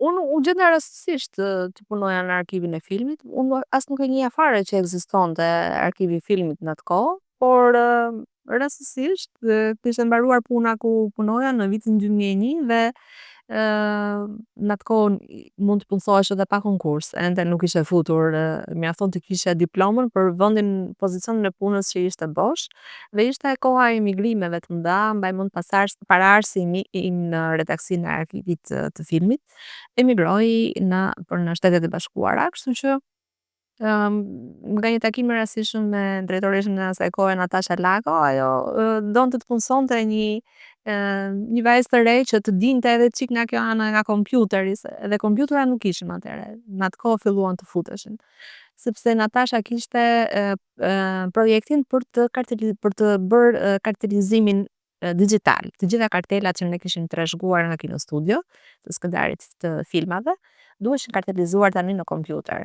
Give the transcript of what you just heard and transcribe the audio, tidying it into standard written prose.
Unë u gjenda rastësisht të punoja në arkivin e filmit. Unë as nuk e njihja fare që ekzistonte arkivi i filmit në atë kohë, por rastësisht kishte mbaruar puna ku punoja në vitin 2001 dhe në atë kohë mund të punësohesh edhe pa konkurs, ende nuk ishte futur, mjafton të kishe diplomën për vendin, pozicionin e punës që ishte bosh dhe ishte koha e emigrimeve të mëdha. Mbaj mend paraardhësi im në redaksinë e arkivit të filmit emigroi për në Shtetet e Bashkuara, kështu që nga një takim i rastësishëm me drejtoreshën e asaj kohe, Natasha Lako, ajo donte të punësonte një vajzë të re që të dinte edhe çik nga kjo ana nga kompjuteri, se edhe kompjutera nuk kishim atëherë, në atë kohë filluan të futeshin. Sepse Natasha kishte projektin për të bërë kartelizimin digital, të gjitha kartelat që ne kishim trashëguar nga Kino Studio, të skedarit të filmave, duheshin kartelizuar tani në kompjuter.